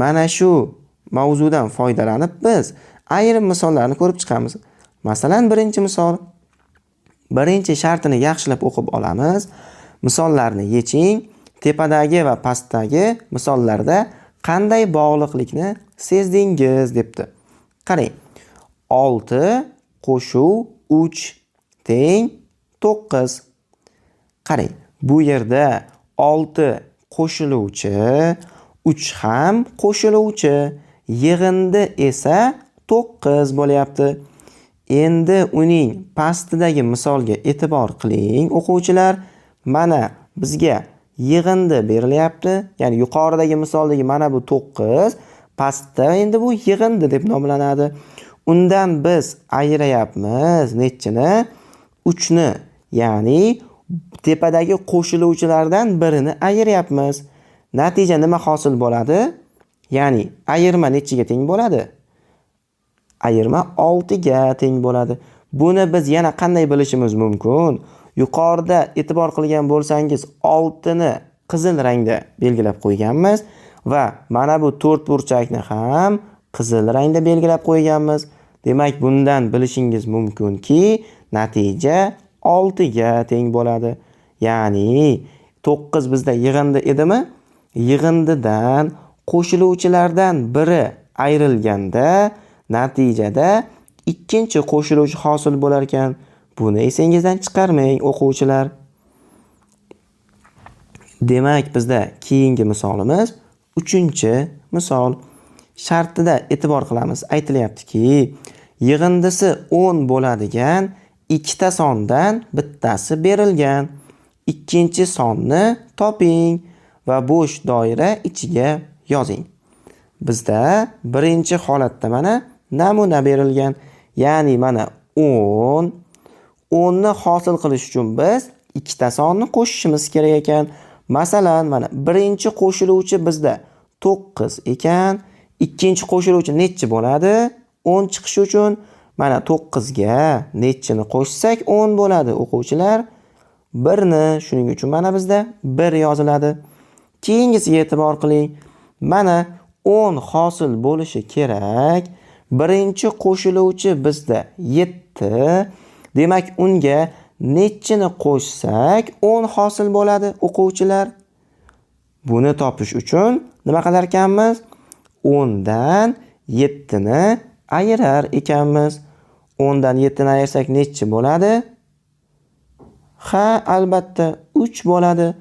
Mana shu mavzudan foydalanib biz ayrim misollarni ko'rib chiqamiz. Masalan, birinchi misol. Birinchi shartini yaxshilab o'qib olamiz. Misollarni yeching. Tepadagi va pastdagi misollarda qanday bog'liqlikni sezdingiz debdi. Qarang. 6 qo'shuv 3 teng 9. Qarang, bu yerda 6 qo'shiluvchi, 3 ham qo'shiluvchi, yig'indi esa 9 bo'lyapti. Endi uning pastidagi misolga e'tibor qiling, o'quvchilar. Mana bizga yig'indi berilyapti. Ya'ni yuqoridagi misoldagi mana bu 9, pastda endi bu yig'indi deb nomlanadi. Undan biz ayirayapmiz nechini? 3 ni, ya'ni tepadagi qo'shiluvchilardan birini ayiryapmiz. Natija nima hosil bo'ladi? Ya'ni ayirma nechiga teng bo'ladi? Ayirma 6 ga teng bo'ladi. Buni biz yana qanday bilishimiz mumkin? Yuqorida e'tibor qilgan bo'lsangiz, 6 ni qizil rangda belgilab qo'yganmiz va mana bu to'rt burchakni ham qizil rangda belgilab qo'yganmiz. Demak, bundan bilishingiz mumkinki, natija 6 ga teng bo'ladi. Ya'ni 9 bizda yig'indi edimi? Yig'indidan qo'shiluvchilardan biri ayrilganda natijada ikkinchi qo'shiluvchi hosil bo'lar ekan. Buni esingizdan chiqarmang, o'quvchilar. Demak, bizda keyingi misolimiz 3-misol. Shartida e'tibor qilamiz. Aytilyaptiki, yig'indisi 10 bo'ladigan ikkita sondan bittasi berilgan. Ikkinchi sonni toping va bo'sh doira ichiga yozing. Bizda birinchi holatda mana namuna berilgan. Ya'ni mana 10, 10 ni hosil qilish uchun biz ikkita sonni qo'shishimiz kerak ekan. Masalan, mana birinchi qo'shiluvchi bizda 9 ekan. Ikkinchi qo'shiluvchi nechi bo'ladi? 10 chiqishi uchun mana 9 ga nechini qo'shsak 10 bo'ladi, o'quvchilar? 1 ni. Shuning uchun mana bizda 1 yoziladi. Keyingisiga e'tibor qiling. Mana 10 hosil bo'lishi kerak. Birinchi qo'shiluvchi bizda 7. Demak, unga nechini qo'shsak 10 hosil bo'ladi, o'quvchilar? Buni topish uchun nima qilar ekanmiz? 10 dan 7 ni ayirar ekanmiz. 10 dan 7 ni ayirsak nechi bo'ladi? Ha, albatta 3 bo'ladi.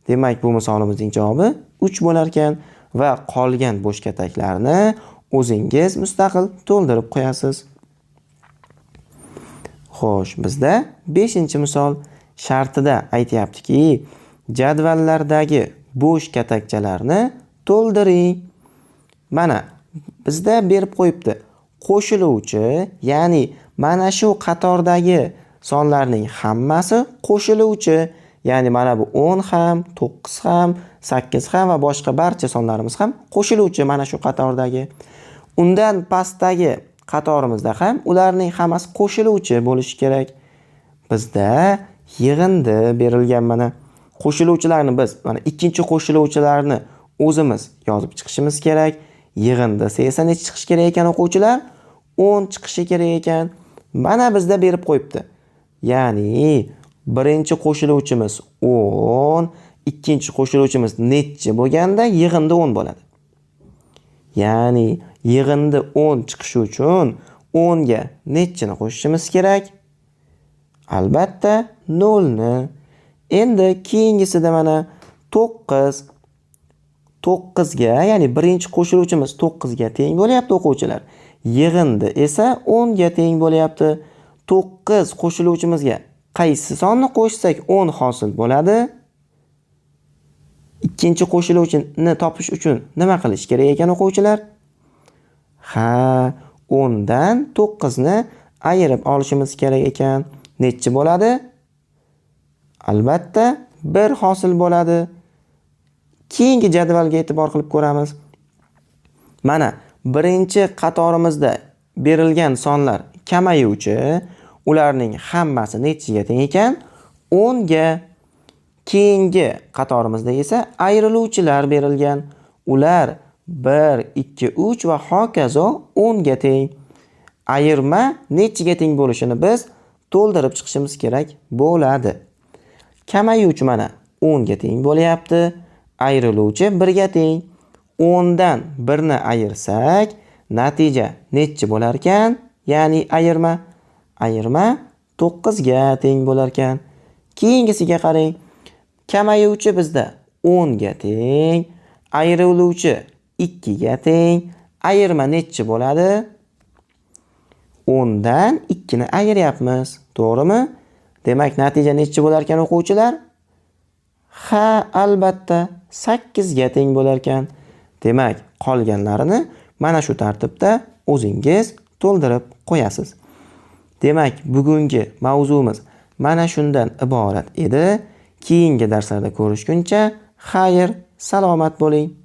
Demak, bu misolimizning javobi 3 bo'lar ekan va qolgan bo'sh kataklarni o'zingiz mustaqil to'ldirib qo'yasiz. Xo'sh, bizda 5-misol shartida aytyaptiki, jadvallardagi bo'sh katakchalarni to'ldiring. Mana bizda berib qo'yibdi. Qo'shiluvchi, ya'ni mana shu qatordagi sonlarning hammasi qo'shiluvchi, ya'ni mana bu 10 ham, 9 ham, 8 ham va boshqa barcha sonlarimiz ham qo'shiluvchi mana shu qatordagi. Undan pastdagi qatorimizda ham ularning hammasi qo'shiluvchi bo'lishi kerak. Bizda yig'indi berilgan mana. Qo'shiluvchilarni biz mana ikkinchi qo'shiluvchilarni o'zimiz yozib chiqishimiz kerak. Yig'indisi esa necha chiqishi kerak ekan, o'quvchilar? 10 chiqishi kerak ekan. Mana bizda berib qo'yibdi. Ya'ni birinchi qo'shiluvchimiz 10, ikkinchi qo'shiluvchimiz necha bo'lganda yig'indi 10 bo'ladi. Ya'ni yig'indi 10 chiqishi uchun 10 ga nechini qo'shishimiz kerak? Albatta 0 ni. Endi keyingisida mana 9, 9 ga, ya'ni birinchi qo'shiluvchimiz 9 ga teng bo'lyapti, o'quvchilar. Yig'indi esa 10 ga teng bo'lyapti. 9 qo'shiluvchimizga qaysi sonni qo'shsak 10 hosil bo'ladi? Ikkinchi qo'shiluvchini topish uchun nima qilish kerak ekan, o'quvchilar? Ha, 10 dan 9 ni ayirib olishimiz kerak ekan. Nechi bo'ladi? Albatta 1 hosil bo'ladi. Keyingi jadvalga e'tibor qilib ko'ramiz. Mana birinchi qatorimizda berilgan sonlar kamayuvchi, ularning hammasi nechiga teng ekan? 10 ga. Keyingi qatorimizda esa ayriluvchilar berilgan. Ular 1, 2, 3 va hokazo 10 ga teng. Ayirma nechiga teng bo'lishini biz to'ldirib chiqishimiz kerak bo'ladi. Kamayuvchi mana 10 ga teng bo'lyapti. Ayriluvchi 1 ga teng. 10 dan 1 ni ayirsak, natija nechi bo'lar ekan? Ya'ni ayirma 9 ga teng bo'lar ekan. Keyingisiga qarang. Kamayuvchi bizda 10 ga teng, ayriluvchi 2 ga teng. Ayirma nechi bo'ladi? 10 dan 2 ni ayiryapmiz, to'g'rimi? Demak, natija nechi bo'lar ekan o'quvchilar? Ha, albatta 8 ga teng bo'lar ekan. Demak, qolganlarini mana shu tartibda o'zingiz to'ldirib qo'yasiz. Demak, bugungi mavzumiz mana shundan iborat edi. Keyingi darslarda ko'rishguncha xayr, salomat bo'ling.